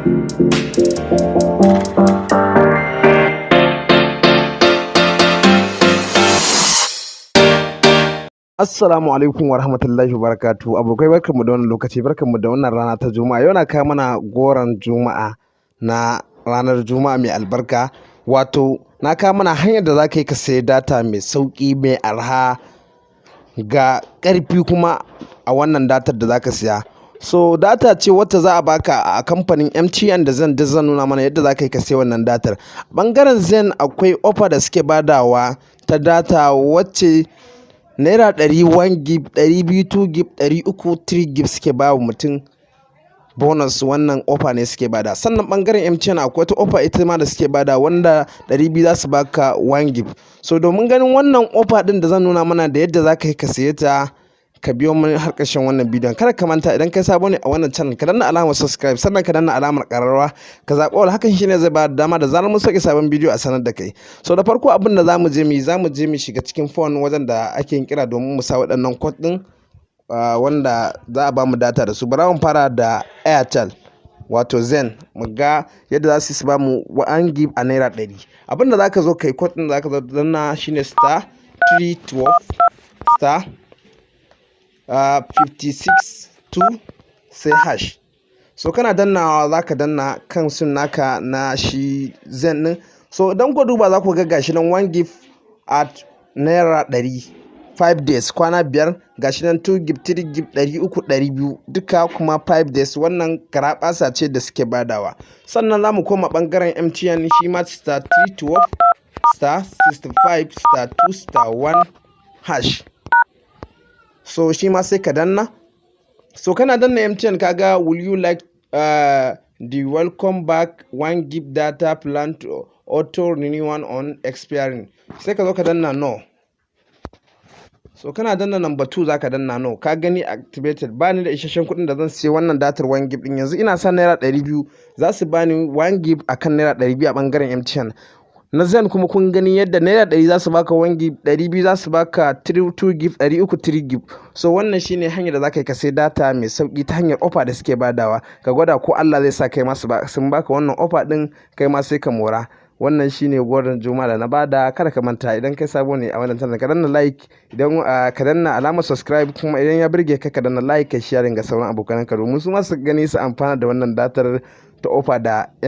Assalamu alaikum wa rahmatullahi wa barakatuhu. Abokai, barkanmu da wannan lokaci, barkanmu da wannan rana ta Juma'a. Yau na kawo mana goron Juma'a na ranar Juma'a mai albarka. Wato na kawo mana hanyar da za ka yi ka sayi data mai sauƙi, mai arha, ga ƙarfi kuma a wannan datar da za ka siya. So data ce wacce za a baka a kamfanin MTN da Zain. Duk zan nuna mana yadda za ka yi ka sayi wannan datar. Ɓangaren Zain akwai offer da suke badawa ta data wacce ₦100 1 gig, 200 2 gig, 300 3 gig suke ba wa mutum bonus. Wannan offer ne suke bada. Sannan ɓangaren MTN akwai wata offer ita ma da suke bada wanda 200 za su baka 1 gig. So domin ganin wannan offer ɗin da zan nuna mana da yadda za ka yi ka siye ta, ka biyo mu har ƙarshen wannan bidiyon. Kada ka manta, idan kai sabo ne a wannan channel, ka danna alamar subscribe, sannan ka danna alamar ƙararrawa, ka zaɓi all. Hakan shine zai ba da dama da zarar mun sauke sabon bidiyo a sanar da kai. So da farko, abin da zamu je mu yi, zamu je mu shiga cikin phone wajen da ake yin kira domin mu sa waɗannan code ɗin wanda za a bamu data da su. Bara mu fara da Airtel, wato Zain, mu ga yadda za su bamu 1 gig a ₦100. Abin da zaka zo kai, code ɗin da zaka zo danna shine *312* 56 2 sai hash. So kana dannawa, za ka danna kan sim naka na shi Zain ɗin. So idan ku duba, za ku ga gashi nan 1 gig at ₦100, 5 days, kwana 5. Gashi nan 2 gig, 3 gig, 300, 200, duka kuma 5 days. Wannan garaɓasa ce da suke badawa. Sannan za mu koma ɓangaren MTN, shi ma *312*65*2*1 hash. So shi ma sai ka danna. So kana danna MTN, kaga "Will you like the welcome back 1 gig data plan to auto renewal on expiring?" Sai ka zo ka danna "No". So kana danna number 2, zaka danna "No". Ka gani, activated. Ba ni da isasshen kuɗin da zan siya wannan datar 1 gig din. Yanzu ina sa ₦200, za su bani 1 gig akan ₦200 a bangaren MTN. Na Zain kuma kun gani yadda ₦100 za su baka 1 gig, 200 za su baka 2 gig, 300 3 gig. So wannan shine hanyar da za ka yi ka sai data mai sauki ta hanyar offer da suke badawa. Ka gwada ko Allah zai sa kai ma sun baka wannan offer din, kai ma sai ka mora. Wannan shine goron Juma'a da na bada. Kada ka manta, idan kai sabo ne a wannan channel, ka danna like, idan ka danna alamar subscribe, kuma idan ya burge ka, ka danna like, ka sharing ga sauran abokan ka domin su ma su gani su amfana da wannan datar ta offer da